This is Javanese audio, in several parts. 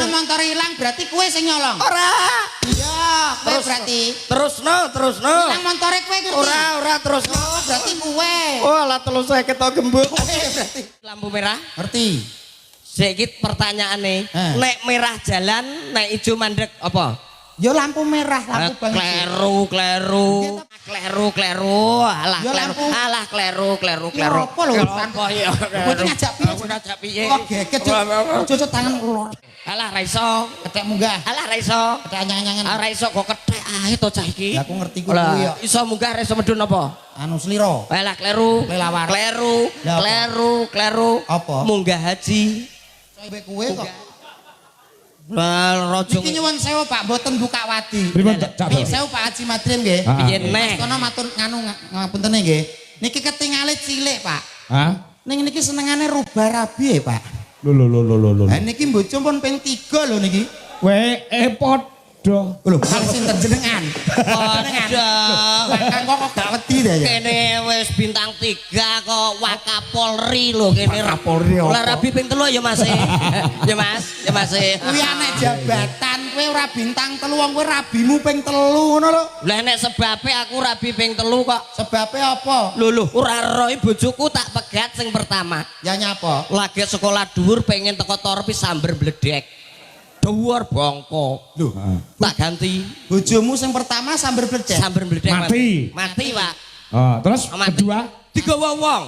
Kono montore ilang berarti kowe sing nyolong. Ora. Iya, kowe berarti. Terusno, terusno. Ilang montore kowe ngerti. Ora, ora terusno. Oh, berarti kowe. Oh, alah 350 to gembuk. Kowe berarti. Lampu merah. Ngerti. Saiki pertanyaane, Eh. nek merah jalan, nek ijo mandek apa? Ya lampu merah, lampu bang. Kleru, kleru. Kleru, kleru. Alah, Ya, kleru. lampu. Alah, kleru, kleru, Ya, kleru. apa lho, urusan? Apa ya? Kowe iki ngajak piye? Aku ngajak piye? Kok geget, Cuk? Cuk, tangan lor. Alah, ra iso. Kethek munggah. Alah, ra iso. Kethek anyang-anyangan. Ah, ra iso kok kethek ae to cah iki. Ya, aku ngerti kuwi Lah, ya. iso munggah ra iso medun apa? Anu sliro. Alah, kleru. Kelelawar. Kleru, Lah, apa? kleru, kleru. Apa? Munggah haji. Kowe kowe kok. Lah, raja. Niki nyuwun sewu Pak, mboten buka wadi. Pripun, Cak Dol? Nyuwun sewu Pak Haji Madrim nggih. Ah. Piye neh? Kono matur nganu ngapuntene nggih. Niki ketingale cilik, Pak. Hah? Ning niki senengane rubah rabi ya, Pak. Lho lho lho lho lho. Lah niki bojo pun ping 3 lho niki. Kowe padha. Lho, kali sinten jenengan? Padha. Pak Kang kok gak wedi ta ya? Kene wis bintang 3 kok Wakapolri lho kene. Wakapolri apa? Lah rabi ping 3 ya Mas. Ya Mas, ya Mas. Kuwi anek jabatan, kowe ora bintang 3 wong kowe rabimu ping 3 ngono lho. Lah nek sebabe aku rabi ping 3 kok. Sebabe apa? Lho lho, ora roh bojoku tak pegat sing pertama. Ya nyapa? Lagi sekolah dhuwur pengen teko torpi samber bledek. Dhuwur bongko. Lho, Tak ganti bojomu sing pertama samber bledek. samber bledek. Mati. Mati, Pak. Ah, terus Mati. kedua Digawa wong.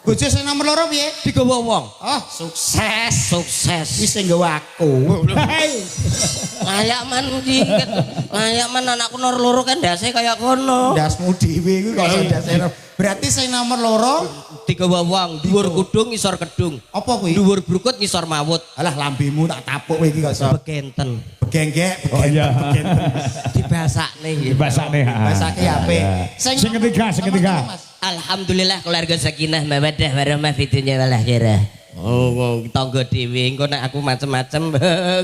Bojo sing nomor loro piye? Digawa wong. Oh, sukses. Sukses. Wis sing nggawa aku. Hei. Layak man iki. Layak man anakku nomor loro kan ndase kaya kono. Ndasmu dhewe kuwi kok iso ndase. Berarti sing nomor loro Digawa wong, dhuwur kudung ngisor kedung. apa kuwi? Dhuwur brukut ngisor mawut. Alah lambemu tak tapuk kowe iki kok iso. Begenten. Begenggek, Oh iya. begenten. Dibasakne nggih. Dibasakne. ha. Dibasake apik. Sing ketiga, sing ketiga. Mas. Alhamdulillah keluarga sakinah mawaddah warahmah fid dunya wal akhirah. Oh, tangga dhewe engko nek aku macem-macem.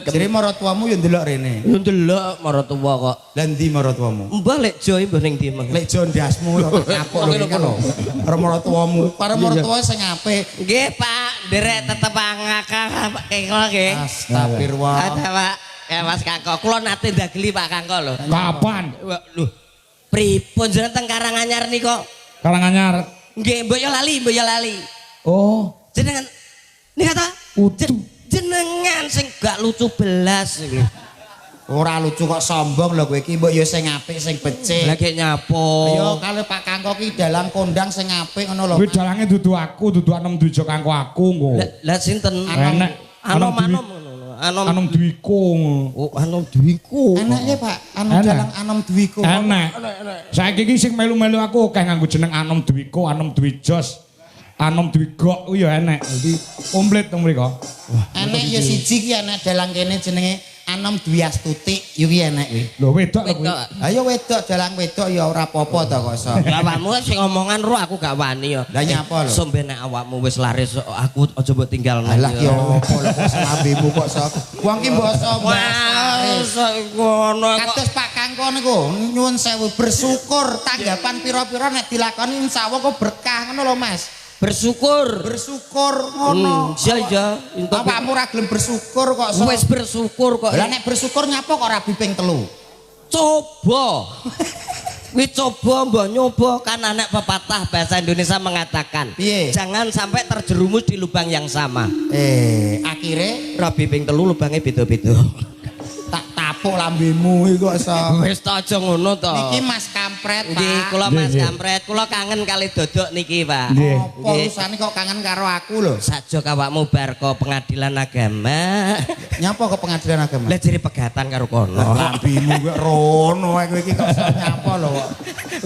Jere maratuamu yo ndelok rene. Yo ndelok maratuwa kok. Lah ndi maratuamu? Mbah lek joe mbah ning ndi meng. Lek jo ndasmu tak tapuk lho iki lho. Karo maratuamu, karo maratua sing apik. Nggih, Pak, nderek tetep angakah Pak Kengko nggih. Astagfirullah. Ada Pak. Ya Mas Kangko, kula nate ndageli Pak Kangko lho. Kapan? Lho, pripun jenengan teng Karanganyar nika? Karanganyar. Nggih, mbok yo lali, mbok yo lali. Oh, Jenengan nika ta? Udu. Jenengan sing gak lucu belas iki. Ora lucu kok sombong lho kowe iki, mbok yo sing apik sing becik. Lah gek nyapo? Ayo kalau Pak Kangko ki dalang kondang sing apik ngono lho. Kuwi dalange dudu aku, dudu Anom Dwijo Kangko aku engko. Lah sinten? Enek. Anom anom ngono. Anom. Anom Dwiko. Oh, Anom Dwiko. Enake Pak, anu Enak. dalang Anom Dwiko. Enek. Saiki iki sing melu-melu aku akeh nganggo jeneng Anom Dwiko, Anom Dwijos, Anom Dwigok kuwi ya enek. Dadi komplit teng mriko. Enek ya siji ki enek dalang kene jenenge Anom Dwiastuti, yo ki enek kuwi. Lho wedok lho kuwi. Wedok. Ayo wedok dalang wedok ya ora apa-apa to kok iso. Lah awakmu sing omongan ro aku gak wani ya. Lah nyapa lho? Sombe nek awakmu wis laris aku aja mbok tinggal nang. Alah yo apa lho kok lambemu kok iso. Wong ki mbok iso Wah, ngono kok. Kados Pak Kangko niku nyuwun sewu bersyukur tanggapan pira-pira nek dilakoni insyaallah kok berkah ngono lho Mas. Bersyukur. Bersyukur ngono. Iya iya. Awakmu ora gelem bersyukur kok iso. Wis bersyukur kok. Lah nek bersyukur nyapa kok rabi ping 3? Coba. Wi coba mbah nyoba kan anak pepatah bahasa Indonesia mengatakan Piye? jangan sampai terjerumus di lubang yang sama. Akhire Rabi ping 3 lubangnya beda-beda. tak tapuk lambemu iki kok iso. Wis ta aja ngono to. Niki Mas Kampret, Nggih, Pak. kula Mas Nggih, nggih. Kampret, kula kangen kali dodok niki, Pak. Nggih. Apa urusane kok kangen karo aku lho? Sajok awakmu bar ke pengadilan agama. Nyapa ke pengadilan agama? Lah jere pegatan karo kono. Lambemu kok rono ae kowe iki kok iso nyapa lho kok.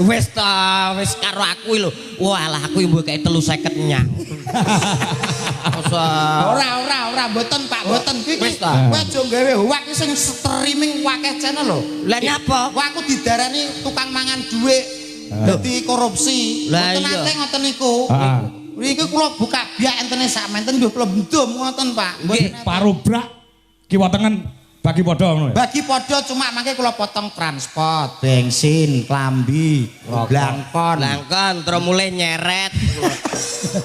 Wis ta, wis karo aku lho. Walah aku mbok kei 350 nyang. Masa Ora ora ora mboten Pak, mboten kuwi. Wis ta. Kowe aja gawe hoak iki sing streaming akeh channel lho. Lah nyapa? Wah aku didarani tukang mangan dhuwit. Dadi korupsi. Lah Mboten iya. nate ngoten niku. Heeh. Niki kula buka biak entene sak menten nggih kula ndum ngoten Pak. Mboten nate. Parobrak kiwa tengen. Bagi padha ngono ya. Bagi padha, cuma mangke kula potong transport, bensin, klambi, blangkon. Blangkon terus mulai nyeret.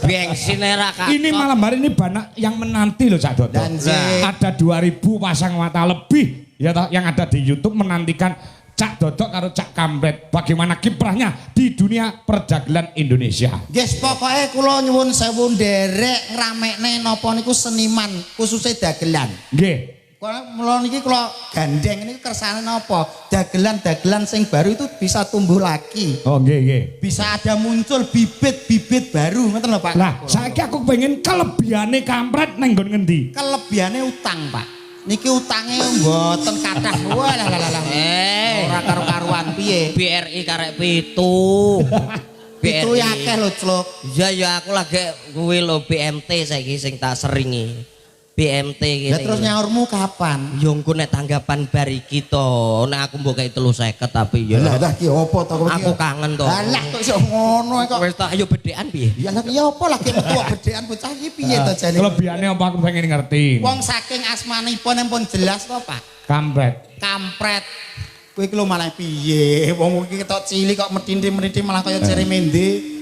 Bensin era katok. Ini malam hari ini banyak yang menanti loh, Cak Dodok. Dan J. Ada 2000 pasang mata lebih ya toh, yang ada di YouTube menantikan Cak Dodok karo Cak Kampret bagaimana kiprahnya di dunia perdagelan Indonesia. Guys, pokoke kula nyuwun sewu nderek ngramekne napa niku seniman, khususnya dagelan. Nggih. Kula mula niki kula gandeng niku kersane napa? Dagelan-dagelan sing baru itu bisa tumbuh lagi. Oh nggih nggih. Bisa ada muncul bibit-bibit baru, ngoten lho, Pak. Lah, saiki aku pengen kelebihane Kampret neng nggon ngendi? Kelebihane utang, Pak. Niki utange mboten kathah. Wah lah lah lah. Eh. Ora karu-karuan piye? BRI karek 7. Pitu ya akeh lho, Cluk. Iya ya, aku lagi kuwi lho BMT saiki sing tak seringi. BMT kene. Lah terus nyaurmu kapan? Yo engko nek tanggapan bar iki to, nek aku mbok kei 350 tapi ya. Lah lah ki opo to kowe iki? Aku kangen to. Lah kok iso ngono kok. Wis tak ayo bedhekan piye? Ya lah ya apa lagi metu bedhekan bocah iki piye to jane? Kelebihane apa aku pengen ngerti. Wong saking asmanipun pun jelas to, Pak. Kampret. Kampret. Kowe iki lho malah piye? Wong iki ketok cilik kok medhindi-medhindi malah kaya cere mende.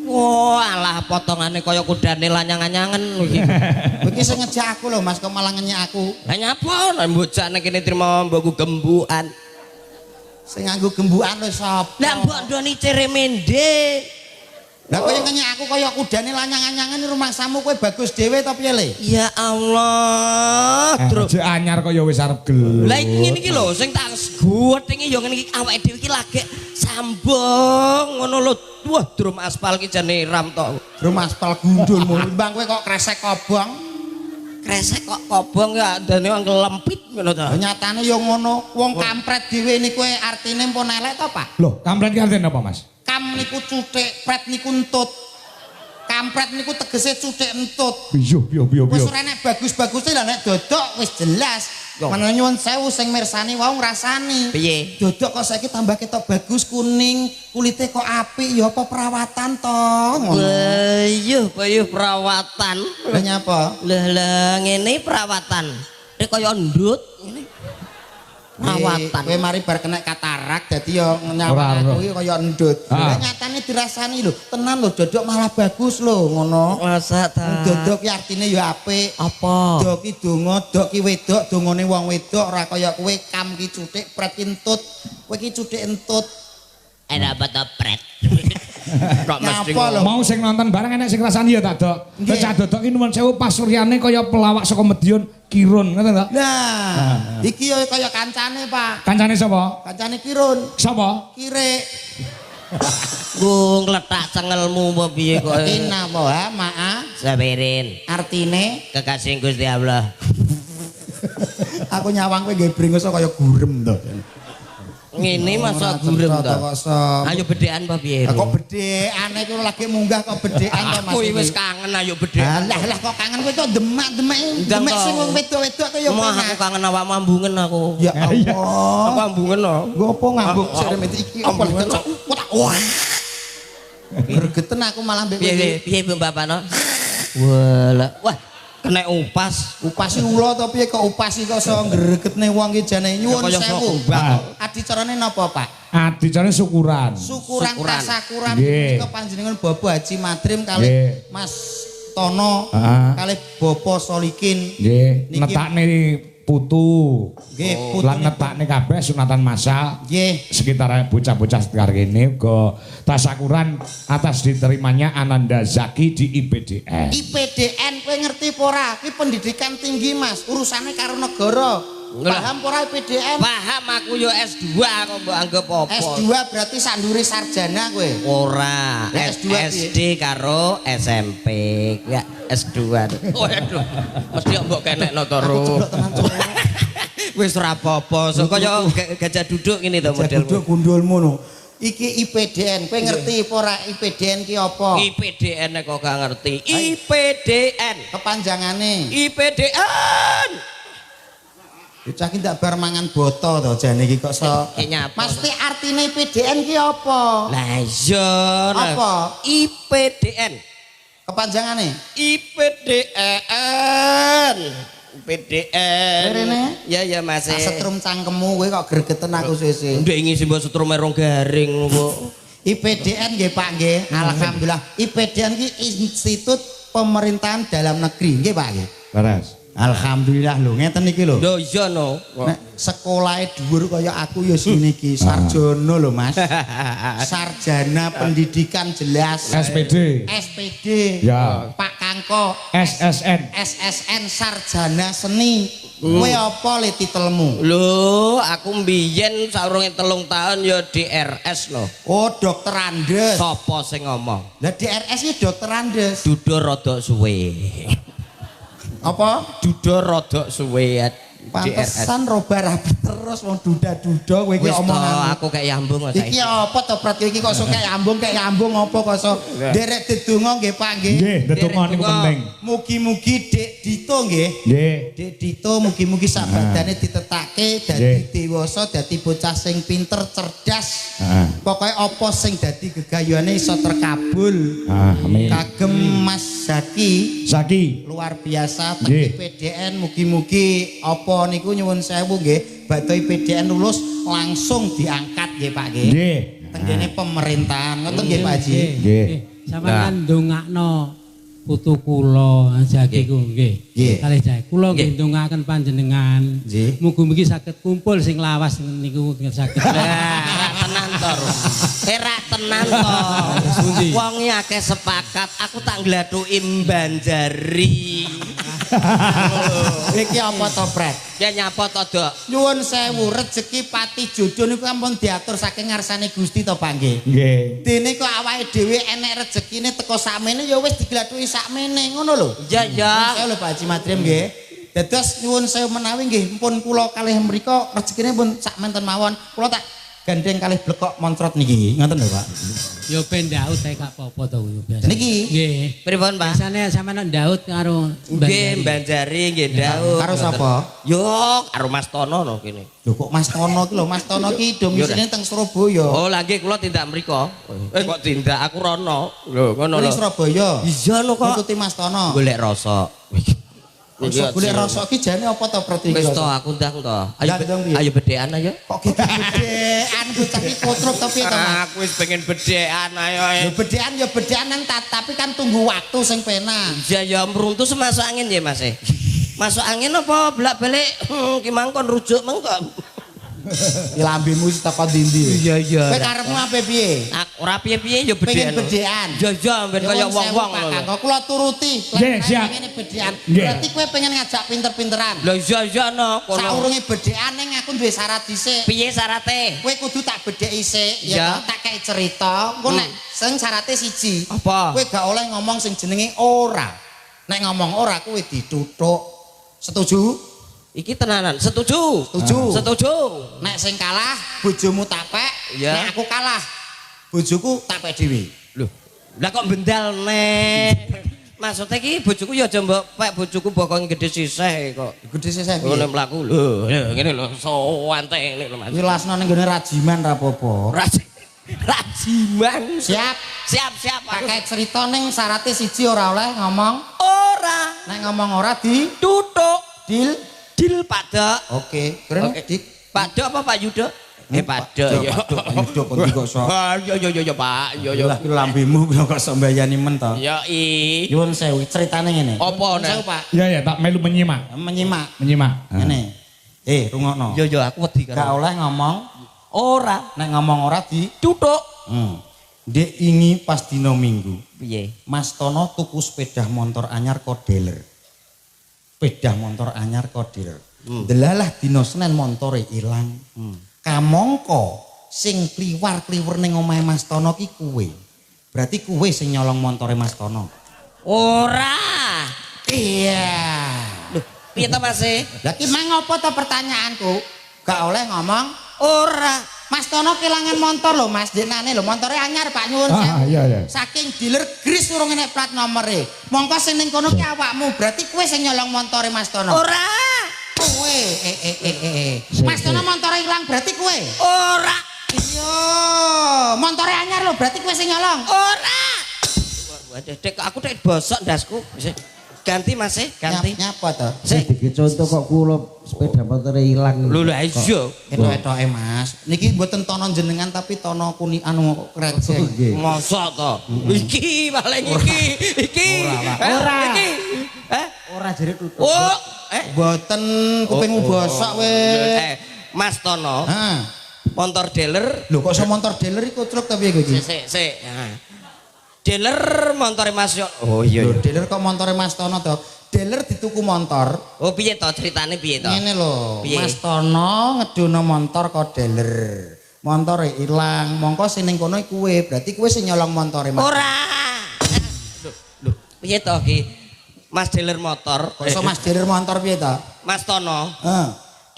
Wah, alah potongane kaya kudane lanyang-anyangen iki. Kowe iki sing ngejak aku lho, Mas, kok malah ngenyek aku. Lah nyapa nek bocah nek kene trimo mbokku gembukan. Sing nganggo gembukan lho sapa? Lah mbok ndoni cere mende. Lah kowe ngenyek aku kaya kudane lanyang-anyangen, rumangsamu kowe bagus dhewe to piye le? Ya Allah, Tru. Jek anyar kaya wis arep gelut. Lah iki ngene iki lho sing tak guwethinge ya ngene iki, awake dhewe iki lagi sambung ngono lho. Wah, drum aspal ki jane ram tok. Drum aspal gundulmu. Bang kowe kok kresek kobong. Kresek kok kobong ya dane wong lempit ngono to. Nyatane ya ngono. Wong kampret dhewe niku artine pun elek to, Pak? Loh, kampret ki artine apa, Mas? Kam niku cuthik, pret niku entut. Kampret niku tegese cuthik entut. Iya, iya, iya, Wis iya. ora nek bagus-baguse lah nek dodok wis jelas. Menawa nyuwun sewu sing mirsani wau ngrasani. Piye? Dodok kok saiki tambah ketok bagus kuning, kulite kok apik ya apa perawatan to ngono. Wah, iya perawatan. Lah nyapa? Lah lah ngene perawatan. Nek kaya ndut ngene. Perawatan. Kowe mari bar kena katarak dadi ya nyawang aku iki kaya endut. Lah nyatane dirasani lho, tenan lho dodok malah bagus lho ngono. Masa ta? Dodok ki artine ya apik. Apa? Dok ki donga, dok ki wedok, dongane wong wedok ora kaya kowe kam ki cuthik, pret ki entut. Kowe ki cuthik entut. Era apa to pret? Kok mesti mau sing nonton bareng enek sing rasani ya tak Dok. Cak Dodok ki nuwun sewu pasuryane kaya pelawak saka Medion Kirun ngoten to. Nah, iki ya kaya kancane, Pak. Kancane sapa? Kancane Kirun. Sapa? Kirek. Nggo ngletak cengelmu apa piye kok. Inna wa ma'a sabirin. Artine kekasih Gusti Allah. Aku nyawang kowe nggih bringos kaya gurem to. Ngene masa gurem to. Ayo bedhekan apa piye? Kok bedhekane iku lagi munggah kok bedhekan to Mas. Aku wis kangen ayo bedhekan. Lah lah kok kangen kowe kok demak-demek. Demek sing wong wedok-wedok kaya penak. Aku kangen awakmu ambungen aku. Ya Allah. Aku ambungen no. Nggo apa ngambung serem iki apa lho. Wah. Gregeten aku malah mbek kowe. Piye piye Bapak no? Wah, wah. Kena upas. Upas iki ula to piye kok upas iki kok iso ngregetne wong iki jane nyuwun sewu. Adicarane napa, Pak? Adicarane syukuran. Syukuran tasakuran menika panjenengan Bapak Haji Madrim kalih Mas Tono kalih Bapak Solikin. Nggih, netakne putu. Nggih, putu. Lan netakne kabeh sunatan massal. Nggih. Sekitar bocah-bocah sekitar kene uga tasakuran atas diterimanya Ananda Zaki di IPDN. IPDN kowe ngerti apa ora? Kuwi pendidikan tinggi, Mas. Urusane karo negara. Paham ora IPDN? Paham aku yo S2 kok mbok anggap apa? S2 berarti sandure sarjana kowe. Ora, S2 SD karo SMP. Ya S2. Waduh. Mesti mbok kenekno to, Ru. Wis ora apa-apa. So kaya gajah duduk ngene to modelmu. Duduk gundulmu no. Iki IPDN, kowe ngerti apa ora IPDN ki apa? IPDN kok gak ngerti. IPDN. Kepanjangane IPDN. Bocah ki ndak bar mangan boto to jane iki kok so. Mesti artine IPDN ki apa? Lah iya. Apa? IPDN. Kepanjangane? IPDN. PDN. Rene. Ya ya Mas. Tak setrum cangkemmu kowe kok gregeten aku suwe-suwe. Ndek ngisi mbok setrume rong garing kok. IPDN nggih Pak nggih. Alhamdulillah. IPDN ki Institut Pemerintahan Dalam Negeri nggih Pak nggih. Leres. Alhamdulillah lho ngeten iki lho. Lho iya no. Nek sekolahe dhuwur kaya aku ya sini iki sarjana lho Mas. Sarjana pendidikan jelas. SPD. SPD. Ya. Pak Kangko SSN. SSN sarjana seni. Kowe apa le titelmu? Lho, aku mbiyen saurunge 3 tahun ya DRS lho. Oh, dokter Andes. Sopo sing ngomong? Lah DRS iki dokter Andes. Duda rada suwe. Apa? Duda rada suwe DRS. Pantesan roba rapi terus wong duda-duda kowe iki Wis to, omongan. aku kayak yambung kok Iki saiki. apa to Prat iki kok sok kayak ambung apa kok sok nderek dedonga nggih Pak nggih. Nggih, ndedonga niku penting. Mugi-mugi Dek Dito nggih. Nggih. Dek Dito mugi-mugi sak badane ditetake dadi dewasa, dadi bocah sing pinter, cerdas. Heeh. Pokoke apa sing dadi gegayuhane iso terkabul. Ah, amin. Kagem Mas Zaki Zaki. luar biasa Nggih. teki PDN mugi-mugi apa niku nyuwun sewu nggih badhe PDN lulus langsung diangkat nggih Pak nggih. Nggih. Tenggene pemerintahan ngoten nggih Pak Haji. Nggih. Sampeyan ndongakno putu kula Zaki ku nggih. Nggih. Kalih Zaki kula nggih ndongaaken panjenengan. Nggih. Mugi-mugi saged kumpul sing lawas niku saged. Lah, tenan to. Ora tenan to. Wong iki akeh sepakat, aku tak nglathuki Banjari. Iki apa to, Pret? Ya nyapa to, Dok? Nyuwun sewu rejeki pati jodoh niku ampun diatur saking ngarsane Gusti to Pak nggih. Nggih. Dene kok awake dhewe enek rezekine teko sakmene ya wis diglathuki sakmene ngono lho. Ya ya. Nyuwun sewu lho Pak Haji Madrim nggih. Dados nyuwun sewu menawi nggih pun kula kalih mriku rezekine pun sakmenten mawon. Kula tak gandeng kalih blekok moncrot niki. Ngoten lho Pak. Ya ben ndaut ae gak apa-apa to biasa. Niki. Nggih. Pripun, Pak? Biasane sampeyan ndaut karo Nggih, Banjari nggih ndaut. Karo sapa? Yo, karo Mas Tono no kene. Lho kok Mas Tono ki lho, Mas Tono ki domisine teng Surabaya. Oh, lah nggih kula tindak mriko. Eh kok tindak aku rono. Lho, ngono Ning lho. Surabaya. Iya lho kok. Ngikuti Mas Tono. Golek rasa. Golek rasa ki jane apa to Pret iki? Wis to aku ndang to. Ayo Ndang ayo bedean ayo. Kok gitu bedean bocah iki kotrok to piye to Mas? Aku wis pengen bedean ayo. Lho bedean ya bedeanan tapi kan tunggu waktu sing penak. Iya ya mruntus masuk angin ya Mas. Masuk angin apa bolak-balik ki mangkon rujuk mengko. Lambemu wis teko ndi-ndi. Iya iya. Kowe karepmu ape piye? Aku ora piye-piye ya Pengen bedean. bedean. Ya ya ben kaya wong-wong lho. lho. Kok kula turuti. Nggih, siap. Pengen bedean. Nggih. Berarti kowe pengen ngajak pinter-pinteran. Lho iya iya no kono. Saurunge bedean ning aku duwe syarat dhisik. Piye syarate? Kowe kudu tak bedheki sik, Ya. ya toh, tak kei cerita. Engko nek sing syarate siji. Apa? Kowe gak oleh ngomong sing jenenge ora. Nek ngomong ora kowe dituthuk. Setuju? Iki tenanan. Setuju. Setuju. Setuju. Nek sing kalah bojomu tapek, Ya. nek aku kalah bojoku tapek dhewe. Lho, lah kok bendal nek. Maksudnya iki bojoku ya aja mbok pek bojoku bokonge gede sisih kok. Gede sisih piye? Ngono mlaku lho, ngene lho sawante ngene lho Mas. Wilasno ning gone Rajiman ra apa-apa. Rajiman. Siap. Siap, siap. Aku Pakai cerita ning syarate siji ora oleh ngomong. ora Nek ngomong ora di tutuk. deal. Deal Pak Dok. Oke, keren Oke. Dik. Pak Dok apa Pak Yudo? Pak Dok ya. Pak Dok, Yudo kok ndi kok sok. Ah, iya iya iya Pak, iya iya. Lah lambemu kok sok mbayani men to. Ya i. Nyuwun sewu ceritane ngene. Apa, Nyuwun sewu, Pak? Iya ya, tak melu menyimak. Menyimak. Menyimak. Ngene. Rungokno. Iya iya aku wedi Gak karo. oleh ngomong Ora nek ngomong ora di tutuk. Ndek ingi pas dina Minggu. Piye? Mas Tono tuku sepeda motor anyar kok dealer. Sepeda motor anyar kok dealer. Delalah dina Senin montore ilang. Kamangka sing kliwar-kliwur ning omahe Mas Tono ki kuwe. Berarti kuwe sing nyolong montore Mas Tono. Ora. Iya. Loh, piye to Mas? Lah ki mang apa to pertanyaanku? Gak oleh ngomong Ora. Mas Tono kehilangan motor lho Mas, deknane lho montore anyar Pak nyuwun sewu. Iya iya. Saking dealer Gris urung enek plat nomere. Mongko sing ning kono ki awakmu, berarti kowe sing nyolong montore Mas Tono. Ora. Kowe. Mas Tono montore ilang berarti kowe. Ora. Iya, montore anyar lho berarti kowe sing nyolong. Ora. Waduh, Dek, aku dek bosok ndasku. Ganti Mas e, ganti. Nyapa to? Sik. Dike contoh kok kula sepeda motore ilang. Lho lha iya. Ketok-ketoke Mas. Niki mboten tono jenengan tapi tono kuni anu krecek. Nggih. Mosok to. Iki paling iki. Iki. Ora. Iki. Eh? Ora jere tutup. Oh, eh. Mboten kupingmu bosok kowe. Eh, Mas Tono, Heeh. motor dealer. Lho kok iso motor dealer iku truk ta piye kowe iki? Sik, sik. Nah. Dealer montore Mas Yo. Oh iya. Lho dealer kok montore Mas Tono to? Dealer dituku motor. Oh piye to ceritane piye to? Ngene lho, Piye? Mas Tono ngedono motor kok dealer. Montore ilang, mongko sing ning kono iku kowe, berarti kowe sing nyolong montore Mas. Ora. Lho, lho, piye to iki? Mas dealer motor. Kok iso Mas dealer motor piye to? Mas Tono, Heeh.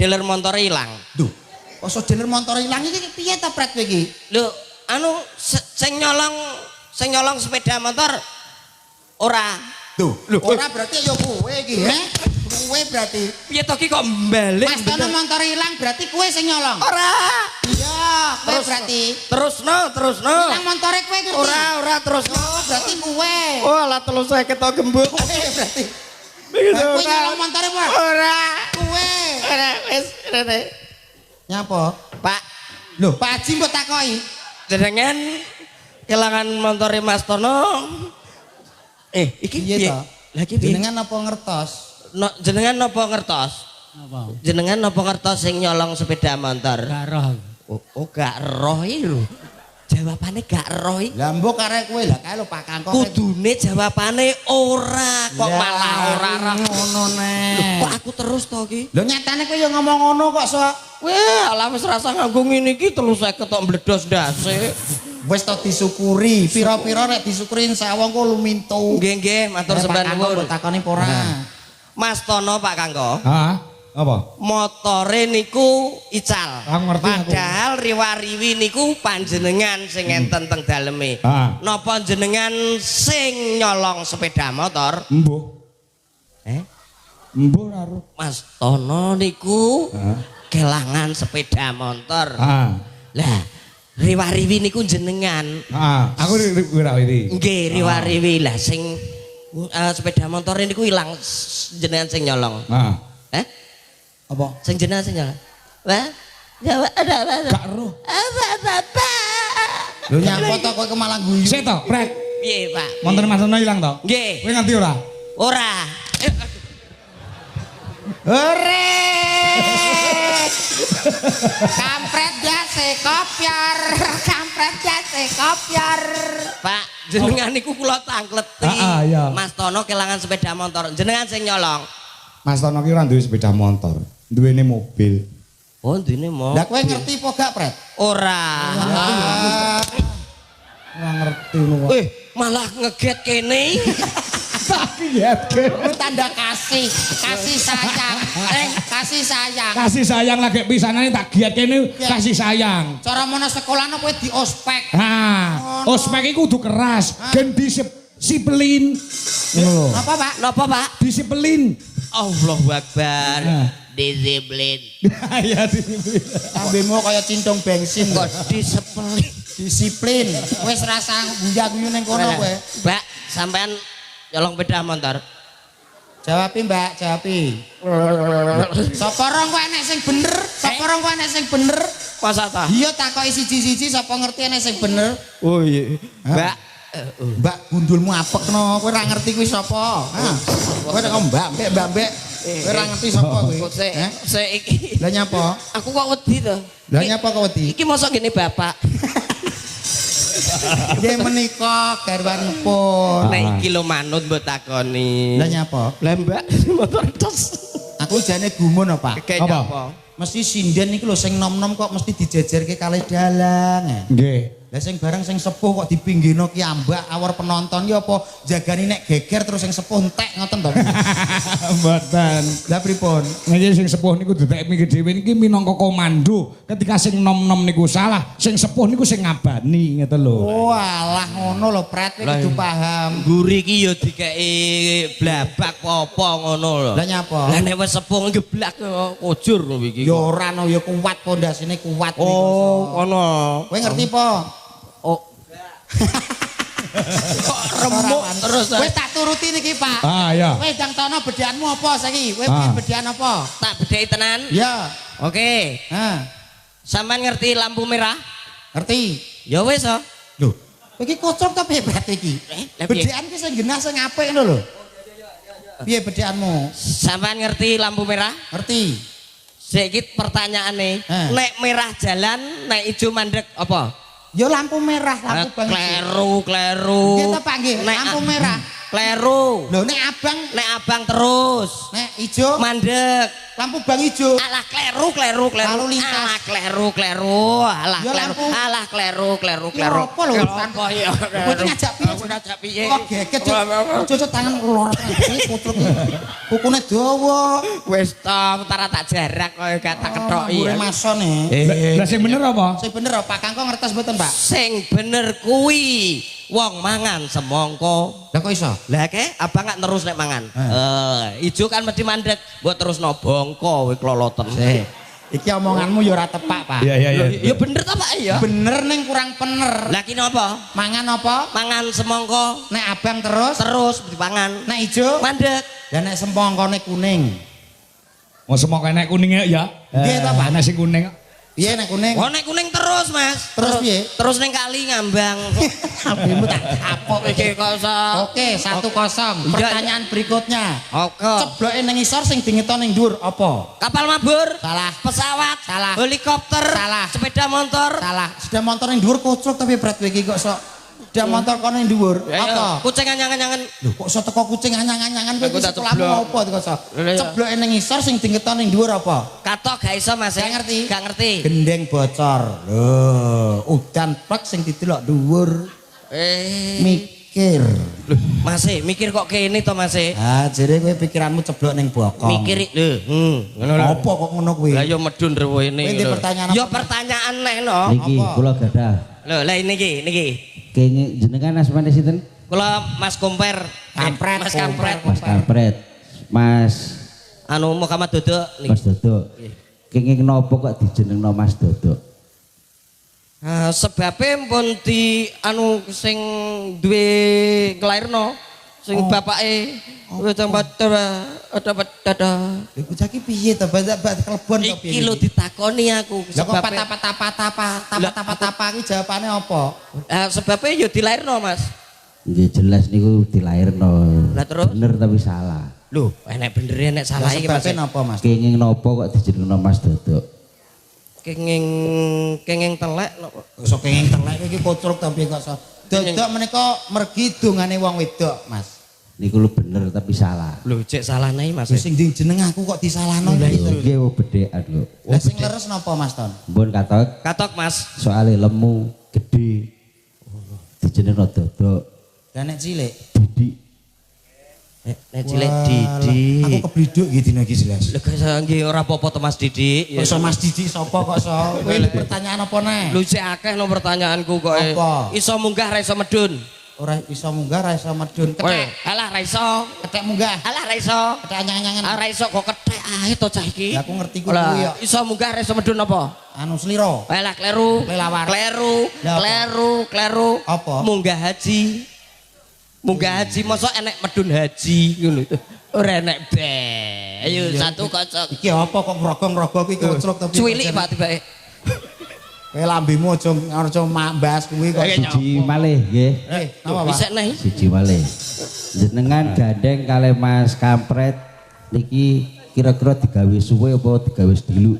dealer motor ilang. Duh, kok iso dealer motor ilang iki piye to pret kowe iki? Lho, anu sing nyolong sepeda motor ora. Duh, ora berarti ya kowe iki, he? Kowe berarti. Piye to ki kok balik? Mas Tono motor ilang berarti kowe sing nyolong. Ora. Iya, kowe berarti. Terusno, terusno. Ilang montore kowe ngerti. Ora, ora terusno. Oh, berarti kowe. Oh, alah 350 to gembuk. Kowe berarti. Kowe nyolong montore apa? Ora. Kowe. Ora wis rene. Nyapa? Pak, Lho, Pak Haji mbok takoki. jenengan kelangan montore Mas Tono. Eh, iki Piye piye? to? Lah iki piye? Jenengan apa ngertos? No, jenengan napa ngertos? Napa? Jenengan napa ngertos sing nyolong sepeda motor? Gak roh. Oh, oh gak roh iki lho. Jawabane gak roh iki. Lah mbok karek kowe lah kae lho Pak Kangko. Kudune jawabane ora kok Lah, malah ora ora. ngono neh. Kok aku terus to iki? Lho nyatane kowe ya ngomong ngono kok sok. Weh, alah wis rasa nganggo ngene iki 350 tok mbledos ndase. Wis to disyukuri, pira-pira nek disyukuri insyaallah engko lumintu. Nggih, nggih, matur sembah nuwun. Mbok takoni apa ora? Mas Tono Pak Kangko, Hah? Apa? motore niku ical. Aku ngerti aku. Padahal riwariwi niku panjenengan sing enten teng daleme. Ah. Napa jenengan sing nyolong sepeda motor? Mbuh. Eh? Mbuh ora ro. Mas Tono niku Hah? kelangan sepeda motor. Ah. Lah, riwariwi niku jenengan. Ah, aku riwariwi. Nggih, riwariwi lah sing sepeda motor niku ilang jenengan sing nyolong. Ah. Eh? Apa? Sing jenengan sing nyolong. Wah, jawab ada apa? Gak roh. Apa apa? Lho nyapa to kowe malah guyu. Sik to, Prek. Piye, Pak? Montore Mas Tono ilang to? Nggih. Kowe ngerti ora? Ora. Hore! Kampret jase kopyar, kampret jase kopyar. Pak, jenengan niku kula tangkleti. Ah, ah, iya. Mas Tono kelangan sepeda motor. Jenengan sing nyolong. Mas Tono ki ora duwe sepeda motor, duwene mobil. Oh, ndine mo. Lah kowe ngerti apa gak, Pret? Ora. Ora ngerti ngono kok. Eh, malah ngeget kene. Tak kietke. Kuwi tanda kasih, kasih sayang. Eh, kasih sayang. Kasih sayang lagi pisanane tak giat kene kasih sayang. Cara mono sekolahno kowe di ospek. Ha, ospek iku kudu keras, gen disiplin. Ngono lho. Apa, Pak? Napa, Pak? Disiplin. Allahu Akbar. Ah. Disiplin. Ya disiplin. Lambemu kaya cintung bensin. Kok disiplin? Disiplin. Wis rasa guya-guyu ning kono kowe. Mbak, sampean nyolong sepeda motor. Jawabi, Mbak, jawabi. Sapa rong kowe enek sing bener? Sapa rong kowe enek sing bener? Masa ta? Iya takoki siji-siji sapa ngerti enek sing bener? Oh iya. Mbak, Mbak gundulmu apekno, kowe ora ngerti kuwi sapa? Hah? Kowe nek Mbak, mbek Mbak, mbek. Kowe ora ngerti sapa kowe? kok sik Hah? sik iki. Lah nyapa? Aku kok wedi to. Lah nyapa kok wedi? Iki mosok gini bapak. Nggih menika garwanipun. Nek iki lho manut mbok takoni. Lah nyapa? Lah Mbak, motor tos. Aku jane gumun apa, Pak? Kayak Apa? nyapa? Mesti sinden iku lho sing nom-nom kok mesti dijejerke kalih dalang. Nggih. Lah sing bareng sing sepuh kok dipinggirno ki ambak awor penonton ki apa jagani nek geger terus sing sepuh entek ngoten to. Mboten. Lah pripun? Niki sing sepuh niku didek mikir dhewe niki minangka komando. Ketika sing nom-nom niku salah, sing sepuh niku sing ngabani ngeten lho. Oh alah ngono lho Pret kowe kudu paham. Guri iki ya dikeki blabak apa ngono lho. Lah nyapa? Lah nek wis sepuh ngeblak kujur lho iki. Ya ora no ya kuat pondasine kuat. Oh, ngono. Kowe ngerti po? Oh. Kok remuk terus. Wis tak turuti niki, Pak. Ah, iya. Wis ndang tono bedhaanmu apa saiki? Kowe Ah. pengen bedhaan apa? Tak bedheki tenan. Ya. Oke. Hah. Sampean ngerti lampu merah? Ngerti? Ya wis oh. Lho, iki kocok ta piye berat iki? Lah piye? Bedhekan ki sing genah sing apik ngono lho. Piye bedhekanmu? Sampean ngerti lampu merah? Ngerti? Saiki pertanyaane, Eh. nek merah jalan, nek ijo mandek apa? Ya lampu merah, lampu bang. Kleru, kleru. Nggih ta Pak nggih, Nek lampu merah. Kleru. Lho nek abang, Nek abang terus, nek ijo, mandek. lampu bang ijo. Alah kleru, kleru, kleru. Lalu lintas. Alah kleru, kleru. Alah Ya, kleru. lampu. Alah kleru, kleru, Ya kleru. apa lho? Apa ya? Kowe iki ngajak piye? Aku ngajak piye? Kok geget, Cuk. Cuk tangan loro iki kutruk iki. Kukune dawa. Wis to, tara tak jarak kok gak tak kethoki. Mbure mason e. Lah sing bener apa? Sing bener Pak Kangko ngertos mboten, Pak? Sing bener kuwi wong mangan semangka. Lah kok iso? Lah ke abang gak terus nek mangan. Ijo kan mesti mandek, mbok terusno bongko kowe kloloten. Iki omonganmu ya ora tepak, Pak. Iya, iya, iya. Ya bener ta Pak ya? Bener ning kurang pener. Lah ki napa? Mangan apa? Mangan semangka Nek abang terus, terus dipangan. nek ijo, Mandek. lah nek semangkane kuning. Mau semangka enek kuning ya? Nggih ta, Pak? Enek sing kuning. Piye nek kuning? Oh nek kuning terus, Mas. Terus piye? Terus ning kali ngambang. Abemu tak kapok Iki kok iso. Oke, 1-0. Iya. Pertanyaan berikutnya. Oke. Cebloke ning isor sing dingeton ning dhuwur apa? Kapal mabur. Salah. Pesawat. Salah. Helikopter. Salah. Sepeda motor. Salah. Sudah motor ning dhuwur koclok tapi berat kowe iki kok sok. Sudah motor kono ning dhuwur. Ya, ya. Apa? Kucing anyang-anyangan. Lho kok iso teko kucing anyang-anyangan kowe Aku iki tak sekolahmu ceblok. apa kok iso? Lha iya. Cebloke ning isor sing dingeton ning dhuwur apa? Katok gak iso Mas. Gak ngerti. Gak ngerti. Gendeng bocor. Lho, udan plek sing didelok dhuwur. Mikir. Mas, mikir kok kene to Mas? Ah, jere kowe pikiranmu ceblok ning bokong. Mikir lho, ngono lho. Apa kok ngono kuwi? Lah ya medun rewene. Kowe ndek pertanyaan apa? Ya pertanyaan neh no. Niki Apa? kula gadah. Lho, lah niki niki. Kenging jenengan asmane sinten? Kula Mas Komper. Kampret, Mas Kampret. Mas Kampret. Mas Anu Muhammad Dodok niki. Mas Dodok. Kenging napa kok dijenengno Mas Dodok? Sebabe pun di anu sing duwe nglairno sing bapake wis tempat dapat dada. Lha bocah iki piye to? Bak kelebon to piye? Iki lho ditakoni aku Lah kok sebabe tapa-tapa-tapa tapa-tapa iki jawabane apa? Sebabe ya dilairno Mas. Nggih jelas niku dilairno. Lah terus? Bener tapi salah. Lho, enek bener enek salah iki Mas. Sebabe napa Mas? Kenging napa kok dijenengno Mas Dodok? Kenging kenging telek napa? Iso kenging telek iki kocrok to piye kok iso? Dodok menika mergi dongane wong wedok, Mas. Niku lho bener tapi salah. Lho, cek salahne Mas. Lho sing jeneng aku kok disalahno iki to. Nggih wong bedhekan kok. Lah sing leres napa Mas Ton? Mbun katok Katok Mas. soale lemu gede dijenengno Dodok. Lah nek cilik Didik. Nek cilik Didik. Aku kebliduk iki dina iki jelas. Lho kok iso nggih ora apa-apa to Mas Didik. Kok iso Mas Didik sapa kok iso? Kowe pertanyaan apa neh? Lho sik akeh no pertanyaanku kok. Apa? Iso munggah ra iso medun. Ora iso munggah, ra iso medun. Kowe, Kethek, alah ra iso. kethek munggah. Alah ra iso. Kethek anyang-anyangan. Ah ra iso kok kethek ae to cah iki. Lah aku ngerti kuwi Lah, ya. Iso munggah ra iso medun apa? Anu slira. Alah kleru. Kelelawar. Kleru, Lah, apa? kleru, kleru. Apa? Munggah haji. Munggah haji mosok enek medun haji ngono itu. Ora enek be. Ayo 1-0. Iki apa kok ngrogong-ngrogo kuwi koclok to piye? Cuwilik Pak tibake. Kowe lambemu aja aja mbahas kuwi kok. Siji malih nggih. Napa Pak? Isek neh. Siji malih. Jenengan gandeng kalih Mas Kampret niki kira-kira digawe suwe apa digawe sedilu?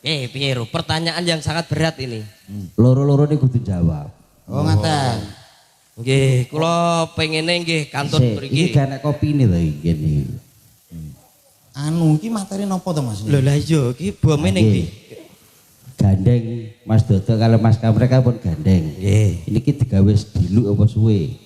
Piye Ro? Pertanyaan yang sangat berat ini. Loro-loro niku kudu jawab. Oh ngaten. Nggih, kula pengene nggih kantun Sik, mriki. iki gak enek kopine to iki kene. Anu iki materi napa to Mas? Lho lah iya iki bome ning ndi? Gandeng Mas Dodok kalih Mas Kampret kan pun gandeng. Nggih. Niki digawe sedilu apa suwe?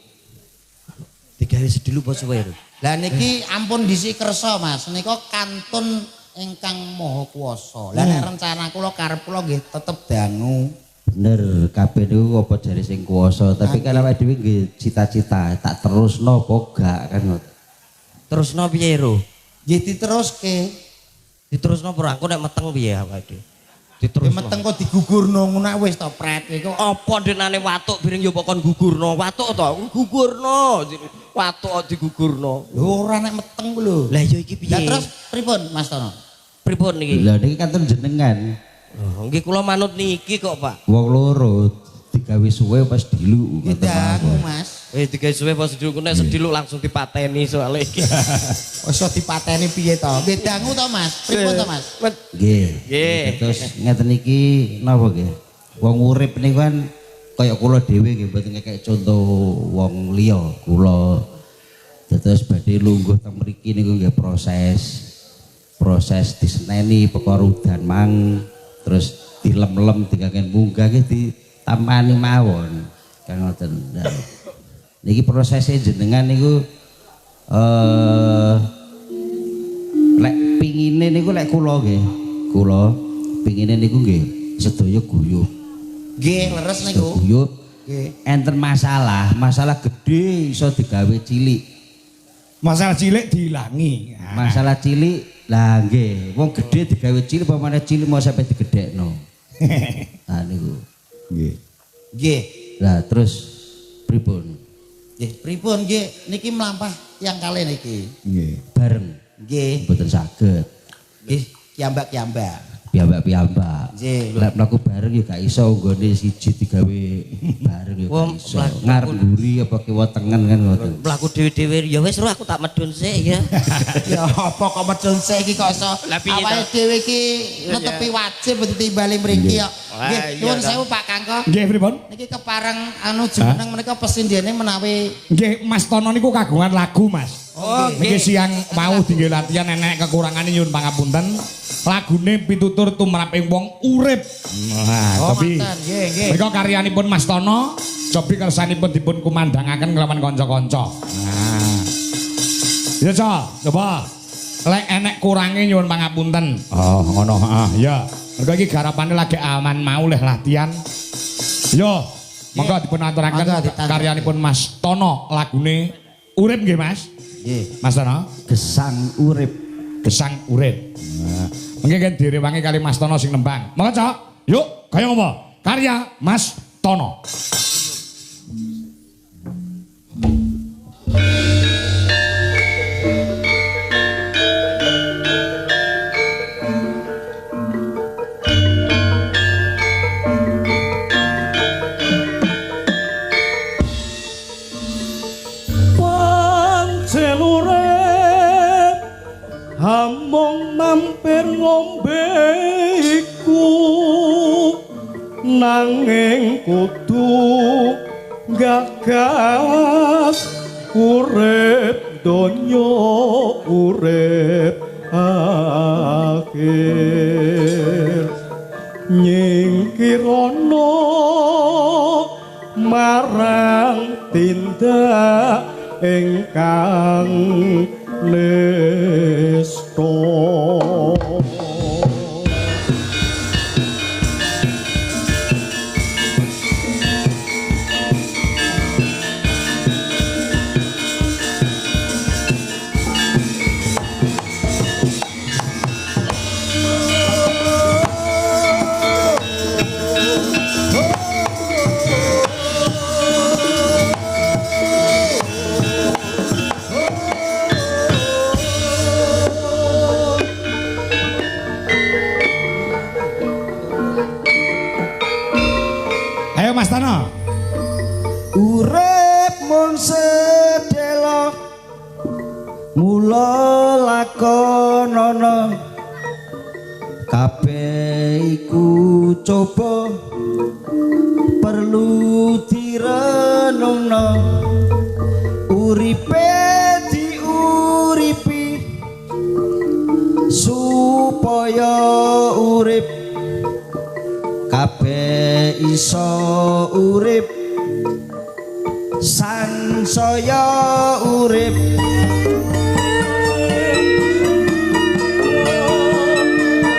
Digawe sedilu apa suwe, Ro? Lah niki ampun dhisik kersa Mas, nika kantun ingkang Maha Kuwasa. Lah nek rencana kula karep kula nggih tetep dangu. Bener, kabeh niku apa jare sing kuwasa, tapi kan awake dhewe nggih cita-cita tak terusno apa gak kan ngoten. Terusno piye, Ro? Nggih diteruske. Diterusno ora? Aku nek meteng piye awake dhewe? Diterusno. Meteng kok digugurno ngono wis to pret iku. Apa denane watuk biring yo mbok kon gugurno. Watuk to gugurno. Watuk kok digugurno. Lho ora nek meteng ku lho. Lah iya iki piye? Lah terus pripun Mas Tono? Pripun niki? Lah niki kantun jenengan. Oh, nggih kula manut niki kok, Pak. Wong loro digawe suwe pas dilu ngoten Ngedangu, Mas. Wis digawe suwe pas sediluk nek sediluk langsung dipateni soalé iki. Iso dipateni piye to? Ngedangu to, Mas? Pripun to, Mas? Nggih. Nggih. Terus ngeten iki napa nggih? Wong urip niku kan kaya kula dhewe nggih mboten ngekek contoh wong liya kula. Terus badhe lungguh teng mriki niku nggih proses proses diseneni perkara udan mang terus dilem-lem dikaken munggah nggih ditampani mawon kan ngoten. Nah, niki prosese jenengan niku lek pingine niku lek kula nggih, kula pingine niku nggih sedaya guyub. Nggih, leres niku. Guyub. Nggih. Enten masalah, masalah gede iso digawe cilik. Masalah cilik diilangi. Masalah cilik lah nggih, wong gede digawe cilik apa maneh cilik mau sampe digedhekno. Nah niku. Nggih. Nggih. Lah terus pripun? Nggih, pripun nggih niki mlampah tiyang kalih niki. Nggih. Bareng. Nggih. Mboten saged. Nggih, kiambak-kiambak. Piyambak-piyambak. Nggih. Lek mlaku bareng ya gak iso nggone siji digawe bareng ya gak iso. Ngarep mburi apa kiwa tengen kan ngoten. Mlaku dhewe-dhewe ya wis ro aku tak medun sik ya. Ya apa kok medun sik iki kok iso awake dhewe iki netepi wajib ditimbali mriki kok. Nggih, nyuwun sewu Pak Kangko. Nggih, pripun? Niki kepareng anu jumeneng menika pesindhene menawi nggih Mas Tono niku kagungan lagu, Mas. Oh, niki siang mau dinggo latihan enek kekurangane nyuwun pangapunten. Lagune pitutur tumraping wong urip. Nah, oh, tapi nggih, nggih. Menika karyanipun Mas Tono, cobi kersanipun dipun kumandangaken kelawan kanca-kanca. Nah. Ya, Cok, coba. Lek enek kurange nyuwun pangapunten. Oh, ngono, heeh, ya. Mergo iki garapane lagi aman mau leh latihan. Yo, monggo dipun aturaken karyanipun Mas Tono lagune Urip nggih, Mas. Nggih. Mas Tono, Gesang urip. Gesang urip. Nah, mengke kan direwangi kali Mas Tono sing nembang. Monggo, Cok. Yuk, kaya ngopo? Karya Mas Tono. Among mampir ngombe iku nanging kudu gagas urip donya urip akhir nyingkirono marang tindak ingkang nista. Ayo Mas Tono. Urip mung sedelo mula lakonono kabeh iku coba perlu direnungno uripe diuripi supaya urip kabeh iso urip sansaya urip.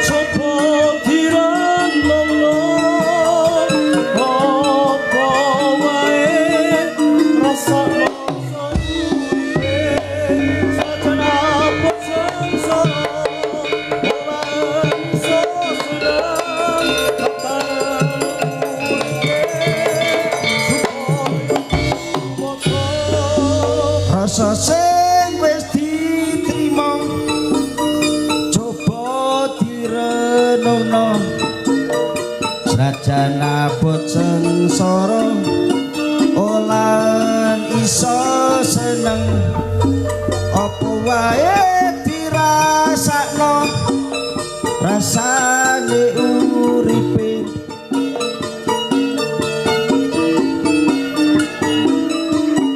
Coba direnungno apa wae rasane sajan apa sengsara ora iso seneng Senajan abot sengsara olan iso seneng, apa wae dirasakno rasane uripe.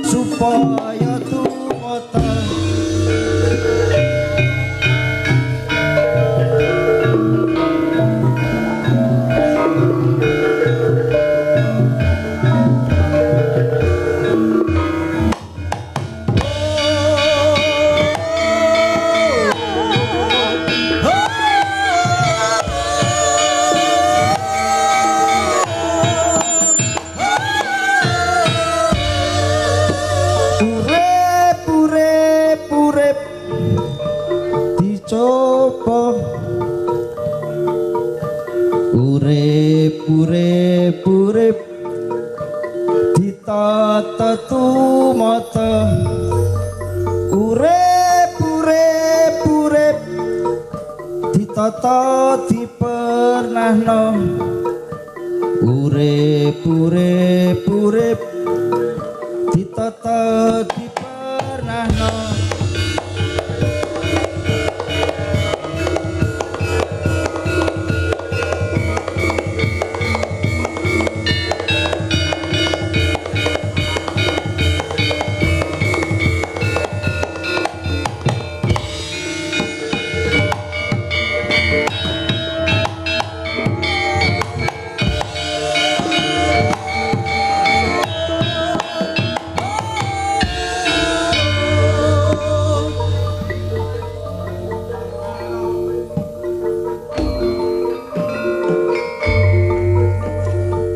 Supaya tumata urip urip urip dicoba, urip urip urip ditata tumata, urip urip urip ditata dipernahno, urip urip urip ditata dipernahno.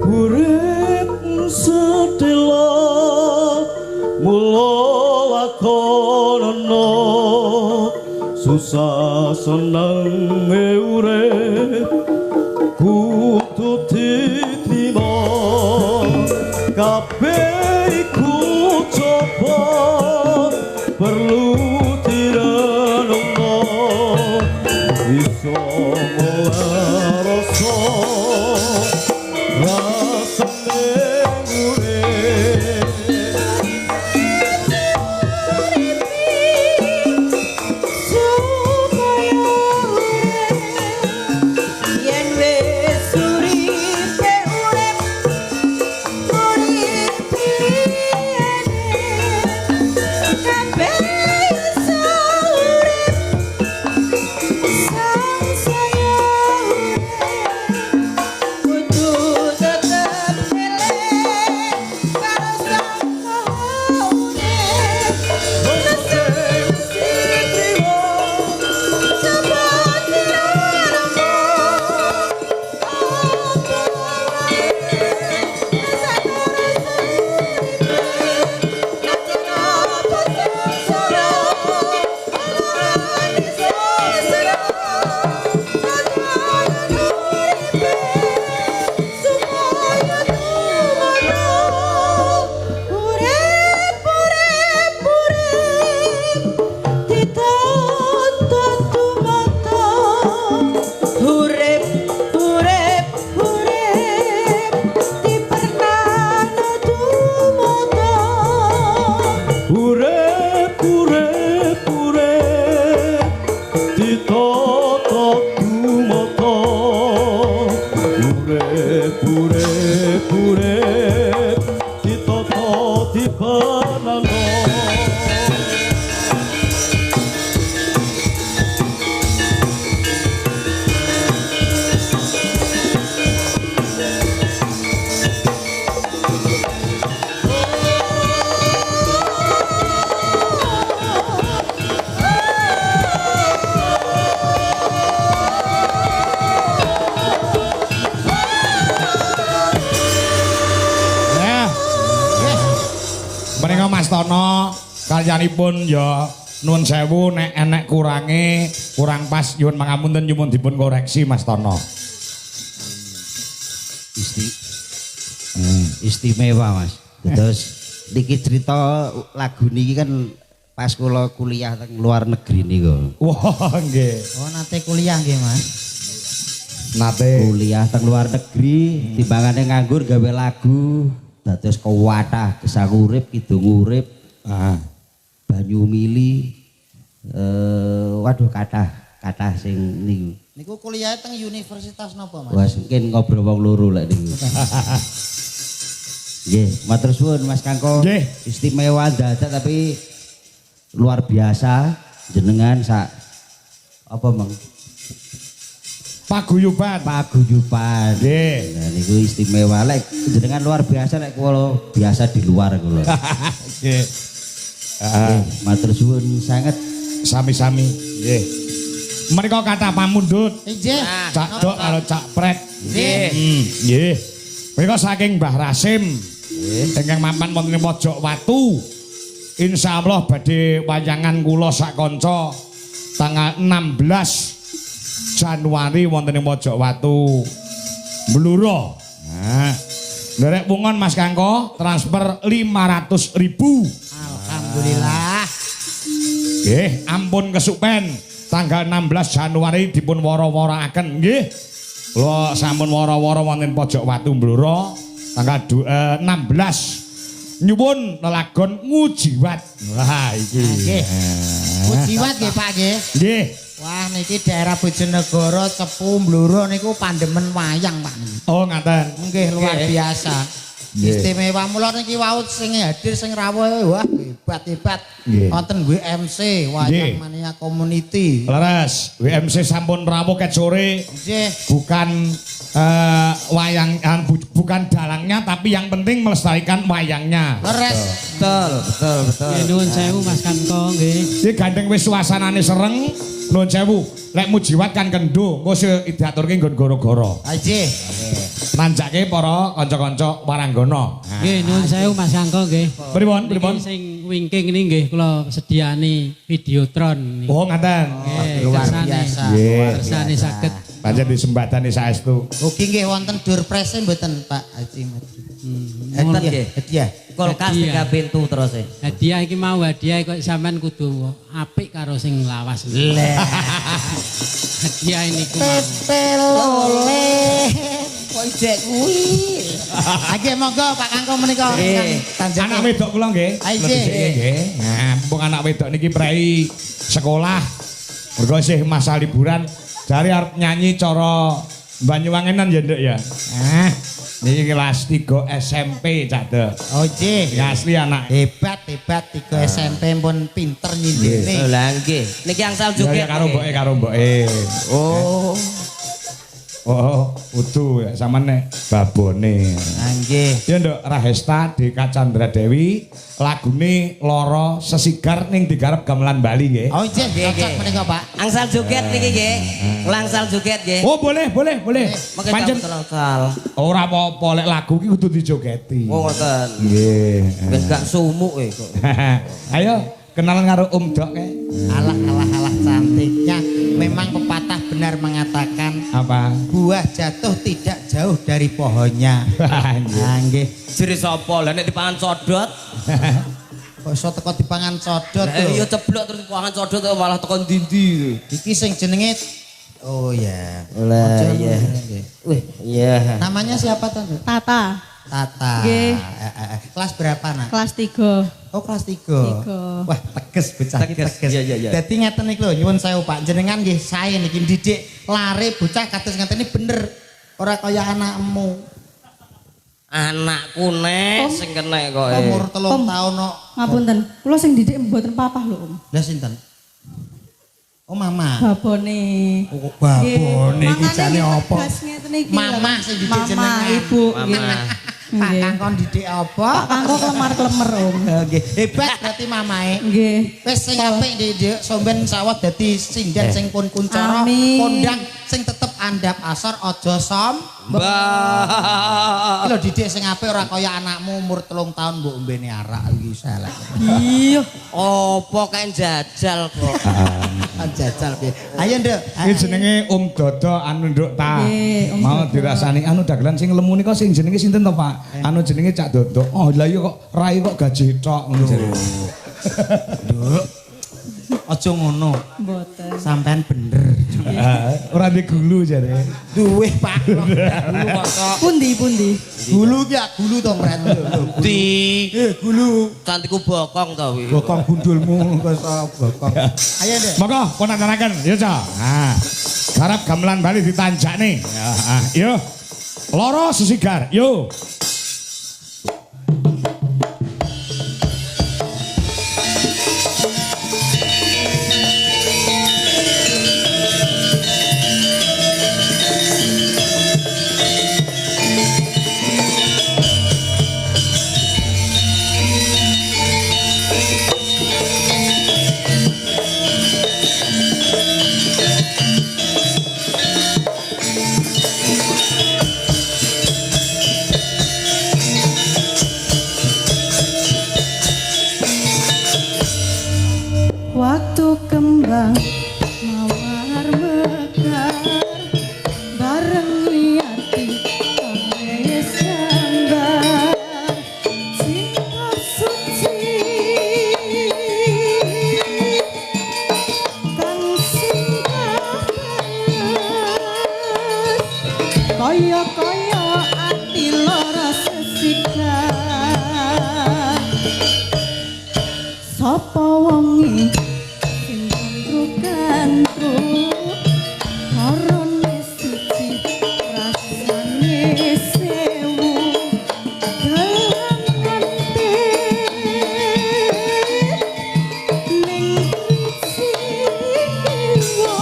Urip sedelo mula lakonono, susah senenge urip kudu diterima, kabeh iku coba perlu direnungno, iso ngolah rasa rasane urip. Yen wis uripe urip urip piyene kabeh iso urip sangsaya urip kudu tetep eling karo Sang Maha Urip. Coba direnungno apa wae rasane uripe, apa sengsara olane sesara uripe supaya tumata urip urip urip ditata tumata, urip urip urip dipernahno tumata. Urip urip urip ditata tumata, urip urip urip ditata dipanano. Ya. Menika Mas Tono kalyanipun ya nuwun sewu nek enek kurange, kurang pas nyuwun pangapunten nyuwun dipun koreksi Mas Tono. Istimewa Mas. Terus niki cerita lagu niki kan pas kula kuliah teng luar negeri niku. Wah, nggih. Oh, nate kuliah nggih, Mas. Nate. Kuliah teng luar negeri, timbangane nganggur gawe lagu, dados kathah gesang urip, kidung urip, banyu mili, waduh kathah sing niku. Niku kuliah teng universitas napa, Mas? Wah, mungkin ngobrol wong loro lek niku. Nggih, matur suwun Mas Kangko. Nggih. Istimewa dadak tapi luar biasa jenengan sak apa meng Paguyuban. Paguyuban. Nggih. Nah niku istimewa lek jenengan luar biasa lek kula biasa di luar kula. Nggih. Nggih, matur suwun sanget. Sami-sami. Nggih. Menika kathah pamundhut. Nggih. Cak Dok karo Cak Prek. Nggih. Nggih. Menika saking Mbah Rasim. Ingkang mapan wonten ing Pojok Watu. Insyaallah badhe wayangan kula sak kanca tanggal 16 Januari wonten ing Pojok Watu Bluro. Nah, nderek pungon Mas Kangko transfer 500.000. Alhamdulillah. Nggih, ampun kesupen. Tanggal 16 Januari dipun wara-waraaken nggih. Kula sampun wara-wara wonten Pojok Watu Bluro tanggal 16. Nyuwun lelagon Ngujiwat. Wah iki. Nggih. Ngujiwat nggih Pak nggih. Nggih. Wah niki daerah Bojonegoro Cepu Bluro niku pandemen wayang Pak niki. Oh ngaten. Nggih luar biasa. Istimewa mula niki wau sing hadir sing rawuh wah hebat-hebat. Wonten WMC Wayang Mania Community. Leres, WMC sampun rawuh ket sore. Nggih. Bukan wayang bukan dalangnya tapi yang penting melestarikan wayangnya. Leres. Betul, betul, betul. Nggih nuwun sewu Mas Kangko nggih. Iki gandeng wis suasanane sereng. Nuwun sewu. Lek Mujiwat kan kendo, engko diaturke nggon goro-goro. Nggih. Nanjake para kanca-kanca waranggana. Nggih nuwun sewu Mas Kangko nggih. Pripun, pripun? Sing wingking niki nggih kula sediani videotron. Oh ngaten. Luar biasa. Kersane saged. Pancen disembadani saestu. Ugi nggih wonten door prize mboten Pak Haji Madi. Enten nggih. Hadiah. Kulkas 3 pintu terus e. Hadiah iki mau hadiah kok sampean kudu apik karo sing lawas. Lah. Hadiah niku. Pepel oleh. Kok ijek kuwi. Nggih monggo Pak Kangko menika. Anak wedok kula nggih. Nggih. Nah, mumpung anak wedok niki prei sekolah. Mergo isih masa liburan. Jare arep nyanyi cara Banyuwangenan ya Nduk ya. Niki kelas 3 SMP Cak Dok. Oh nggih. Asli anak. Hebat hebat 3 SMP pun pinter nyindene. Lah nggih. Niki angsal joget karo mboke karo mboke. Oh. Oh, kudu sampean nek babone. Ah nggih. Ya Nduk Rahesta DK Chandra Dewi lagune Loro Sesigar ning digarap gamelan Bali nggih. Oh nggih, cocok menika Pak. Angsal joget niki nggih. Angsal joget nggih. Oh boleh, boleh, boleh. Pancen ora apa-apa lek lagu iki kudu dijogeti. Oh ngoten. Nggih. Wis gak sumuk e kok. Ayo kenalan karo Om Dok kae. Alah alah alah cantiknya. Memang pepatah benar mengatakan apa? Buah jatuh tidak jauh dari pohonnya. Nah, nggih. Jere sapa? Lah nek dipangan codot. Kok iso teko dipangan codot lho? Iya ceblok terus dipangan codot malah teko ndi-ndi. Iki sing jenenge oh ya. Lah iya. Wih, iya. Namanya siapa to? Tata. Tata. Nggih. Kelas berapa, Nak? Kelas 3. Oh, kelas 3. Wah, teges bocah iki teges. Iya. Dadi ngeten iki lho, nyuwun sewu Pak, jenengan nggih sae niki ndidik lare bocah kados ngeten iki bener. Ora kaya anakmu. Anakku nek sing kenek kok. Umur 3 tahun kok. Ngapunten, kula sing didik mboten papah lho, Om. Lah sinten? Oh, mama. Babone. Oh, babone iki jane apa? Mama sing didik jenengan. Mama, ibu. Mama. Pak Kangko didik apa? Pak Kangko klemar-klemer, Om. Nggih. Hebat berarti mamae. Nggih. Wis sing apik didik somben sawah dadi sinden sing pun kuncara, kondang sing tetep andhap asor aja som. Mbah. Iki lho didik sing apik ora kaya anakmu umur 3 tahun mbok ombene arak iki salah. Iya. Apa kae jajal kok. Jajal piye. Ayo Nduk. Iki jenenge Om Dodo anu Nduk ta. Mau dirasani anu dagelan sing lemu nika sing jenenge sinten to Pak? Anu jenenge Cak Dodo. Oh lah iya kok rai kok gaji tok ngono jenenge. Nduk. Aja ngono. Mboten. Sampean bener. Ora ndek gulu jare. Duwe Pak. Gulu kok tok. Pundi pundi. Gulu ki ya gulu to mret. Di Gulu. Cantikku bokong to kuwi. Bokong gundulmu kok bokong. Ayo Ndek. Monggo pun aturaken, ya Cak. Nah. Garap gamelan Bali ditanjakne. Ya, ah, yo. Loro sesigar, yo. Waktu kembang mawar mekar bareng ati wis gambar cinta suci kang singkat kaya-kaya ati lara sesikat sapa wonge sing kantru-kantru karone siji rasane sewu gelangante ning jiwa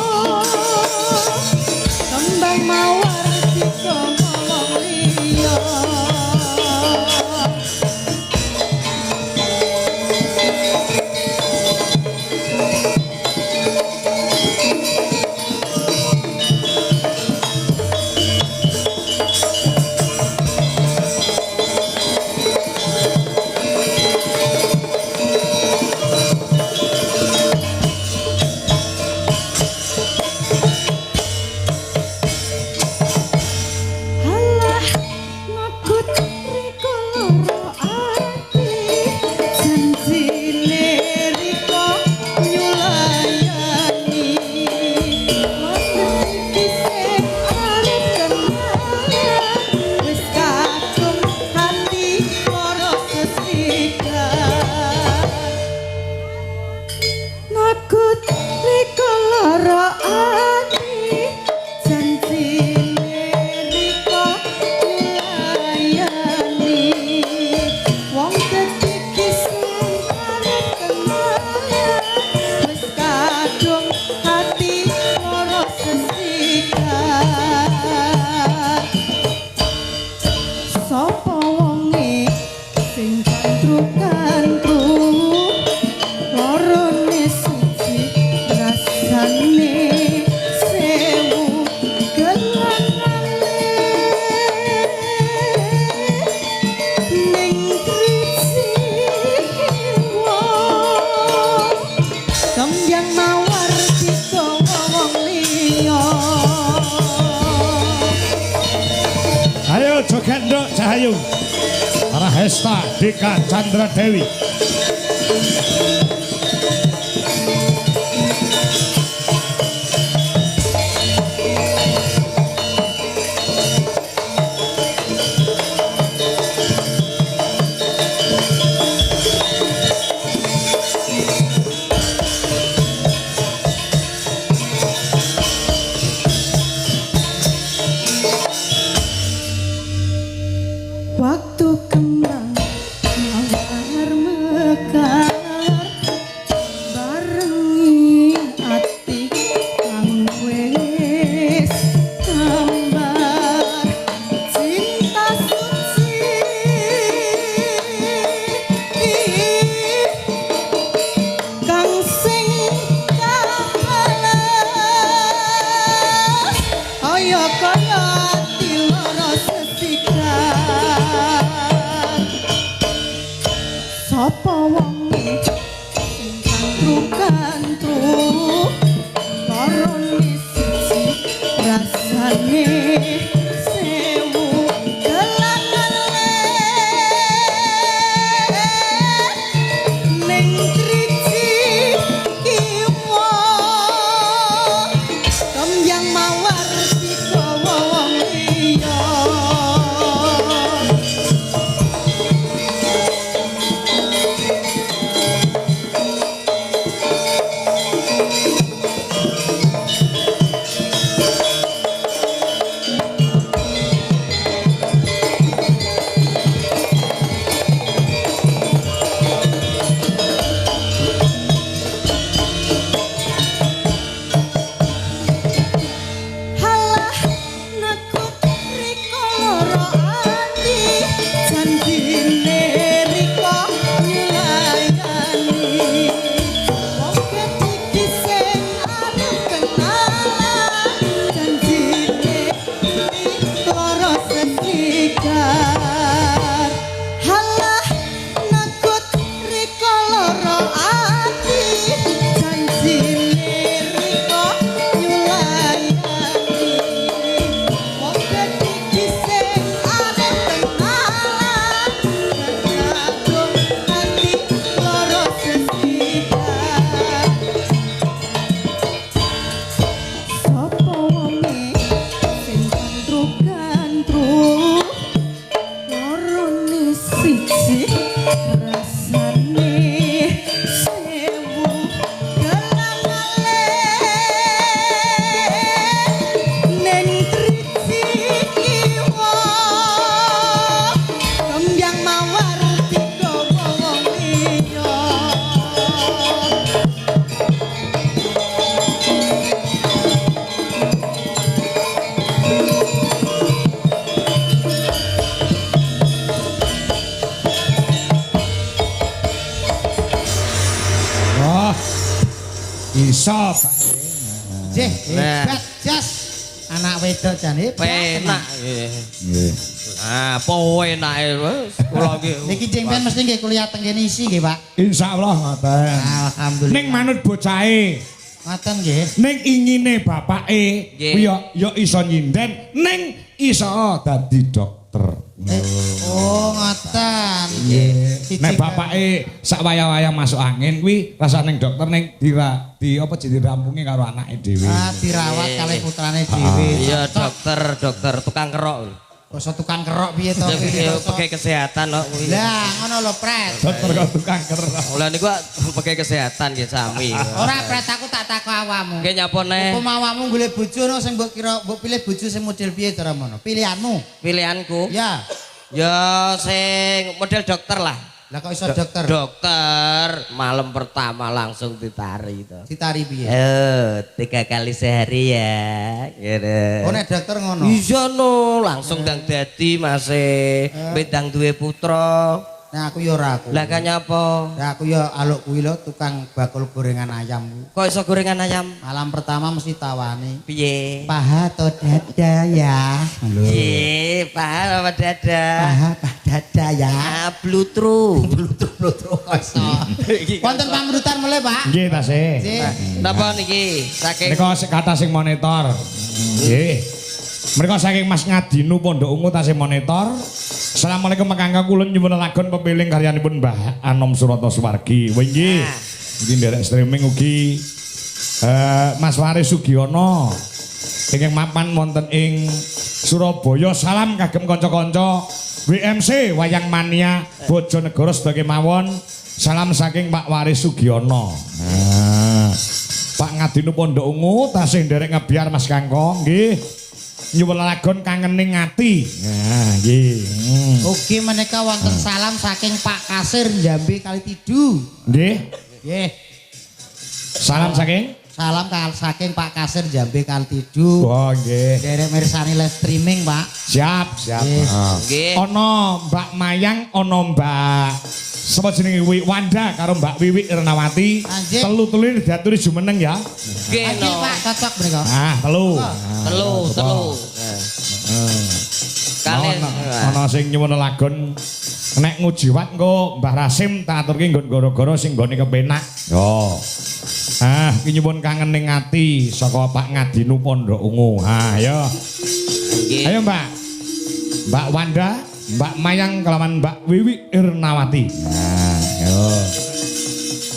kembang mawar digawa wong liya. Halah nakut riko loro ati janjine riko nyulayani wong sing arep kenalan wis kadung hati loro sesikat nakut riko loro ati janjine riko nyulayani wong dadi sing arep kenalan wis kadung hati loro sesikat sapa wonge sing kantru-kantru lorone siji rasane sewu gelangane ning jiwa kembang mawar digawa wong liya. Ayo joget nduk Cahayu. Rahesta Deka Chandra Dewi. Waktu kembang mawar mekar barengi ati kang wis kembar cinta suci kang sing kabalas kaya kaya ati lara sesikat sapa wonge sing kantru-kantru lorone siji rasane sewu gelangane ning driji kiwa. Nakut rika lara ati janjine rika nyulayani wong ketiki sing arep kenalan janjine lara sesigar halah nakut rika lara ati janjine rika nyulayani wong ketiki sing arep kenalan kadung ati lara sesigar sapa wonge sing gantru-gantru lorone siji rasane sewu gelangale ning driji kiwa kembyang mawar digawa wong liya. Wah. Iso, Pak. Jeh, Nah. hebat jas. Anak wedok jan hebat. Penak nggih. Nggih. Ah, penake wis kula iki. Niki jeng ben mesti nggih kuliah teng kene isi nggih, Pak. Insyaallah ngoten. Alhamdulillah. Ning manut bocahe, Ngoten nggih. ning ingine bapake Nggih. kuwi ya iso nyinden ning iso dadi dokter. Oh, ngoten. Nggih. Nek bapake sak wayah-wayah masuk angin kuwi rasa ning dokter ning dira di apa jadi dirampungi karo anake dhewe. Ah, dirawat kalih putrane dhewe. Iya, dokter, dokter tukang kerok. Basa tukang kerok piye to? Pakai kesehatan kok kuwi. Lah, ngono lho, Pret. Dokter kok tukang kerok. Lah niku pakai kesehatan nggih sami. Ora, Pret, aku tak takok awakmu. Nggih nyapa neh? Upama awakmu golek bojo no sing mbok kira mbok pilih bojo sing model piye cara mono? Pilihanmu. Pilihanku? Ya. Ya sing model dokter lah. Lah kok iso dokter? Dokter malam pertama langsung ditari to. Ditari piye? 3 kali sehari ya. Gitu. Oh nek dokter ngono. Iya no, langsung ndang dadi mase, wedang duwe putra. Nah aku ya ora aku. Lah kan nyapa? Lah aku ya aluk kuwi lho tukang bakul gorengan ayam. Kok iso gorengan ayam? Malam pertama mesti tawani. Piye? Paha atau dada ya? Piye? Paha apa dada? Paha apa dada ya? Ah, blutru. Blutru-blutru kok iso. Wonten pamrutan mulai, Pak. Nggih tasih. Nggih. Napa niki? Saking Menika kathah sing monitor. Nggih. Menika saking Mas Ngadinu Pondok Ungu tasih monitor. Assalamualaikum Kang kula nyuwun lagon pepiling karyanipun Mbah Anom Surata Suwargi. Wah nggih. Niki nderek streaming ugi Mas Waris Sugiono ingkang mapan wonten ing Surabaya. Salam kagem kanca-kanca WMC Wayang Mania Bojonegoro sedaya mawon. Salam saking Pak Waris Sugiono. Nah, Pak Ngadinu Pondok Ungu tasih nderek ngebiar Mas Kangko nggih. Nyuwun lagon kangening ati. Nah, nggih. Ugi menika wonten salam saking Pak Kasir Jambi Kalitidu. Nggih. Nggih. Salam saking? Salam saking Pak Kasir Jambi Kalitidu. Oh, nggih. Derek mirsani live streaming, Pak. Siap, siap. Nggih. Ana Mbak Mayang, ana Mbak sapa jenenge kuwi Wanda karo Mbak Wiwi Irnawati. Telu-telu diaturi jumeneng ya. Nggih, no. Pak, cocok mriko. Ah, telu. Telu, telu. Kalih ana sing nyuwun lagon nek ngujiwat engko Mbah Rasim tak aturke nggon gara-gara sing nggone kepenak. Yo. Ah, iki nyuwun kangening ati saka Pak Ngadinu Pondok Ungu. Ah, ayo. Ayo, Mbak. Mbak Wanda, Mbak Mayang kelawan Mbak Wiwi Irnawati. Nah, yo.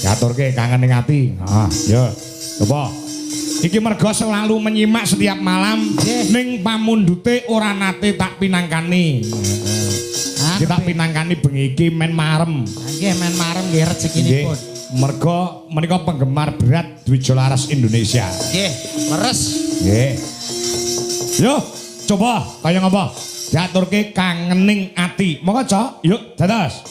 Diaturke kangening ati. Ah, yo. Coba. Iki mergo selalu menyimak setiap malam ning pamundhute ora nate tak pinangkani. Kita pinangkani bengi iki men marem. Nggih, men marem nggih rezekinipun. Mergo menika penggemar berat Dwijo Laras Indonesia. Nggih, leres. Nggih. Yo, coba kaya ngapa? Diaturke kangening ati. Monggo, Cok. Yuk, dados.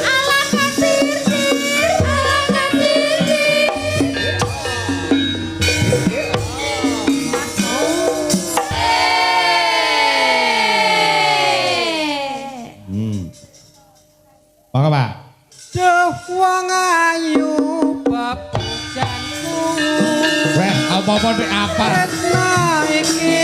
Ala katir, ala katir. Monggo, Pak. Duh wong ayu bepujanku. Weh, apa-apa nek apa? Tresna iki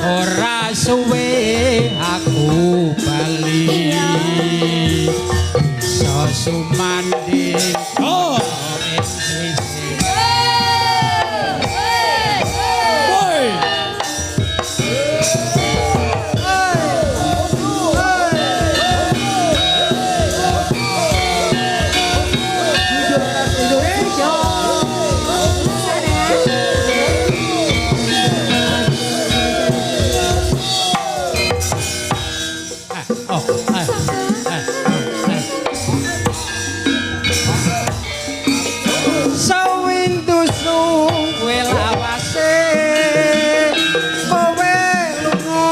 ora suwe aku bali. Iso sumanding. Oh. Woi. Sawindu suwe lawase kowe lunga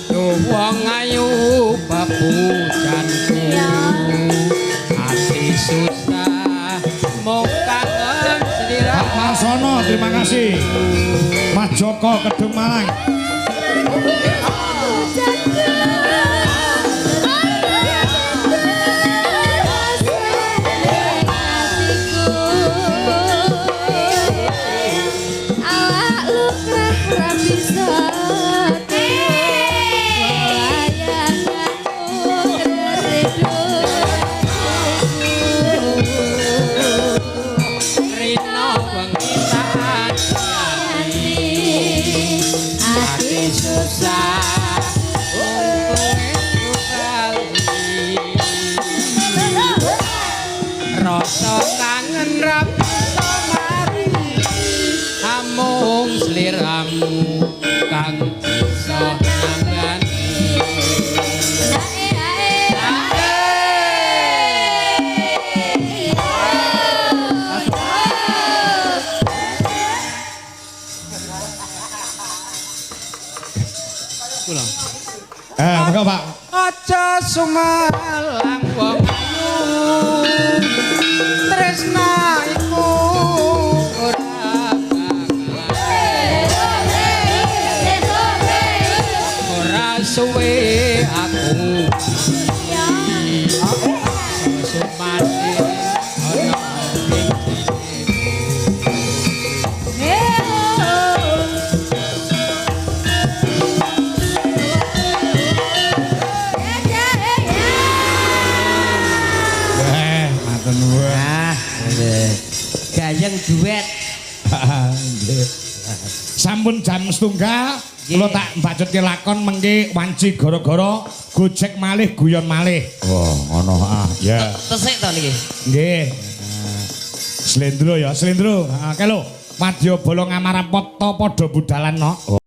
aku wong ayu bepujanku ati susah mung kangen Pak sliramu. Marsono, terima kasih. Mas Joko Kedung Malang. Awak lukrah ra bisa Rino wengi tak ati susah bali rasa kangen ra bisa mari amung sliramu kang bisa nambani. Monggo, Pak. Aja sumelang wong ayu tresna iku ora bakal ora suwe aku sumati ana ing Matur nuwun. Ah, nggih. Gayeng duet. Nggih. Sampun jam setunggal, kula tak mbacutke lakon mengke wanci gara-gara gojek malih guyon malih. Wah, ngono ah. Ya. Tesik to niki. Nggih. Slendro ya, slendro. Heeh, kae lho. Madya bala ngamarapata padha budalan no.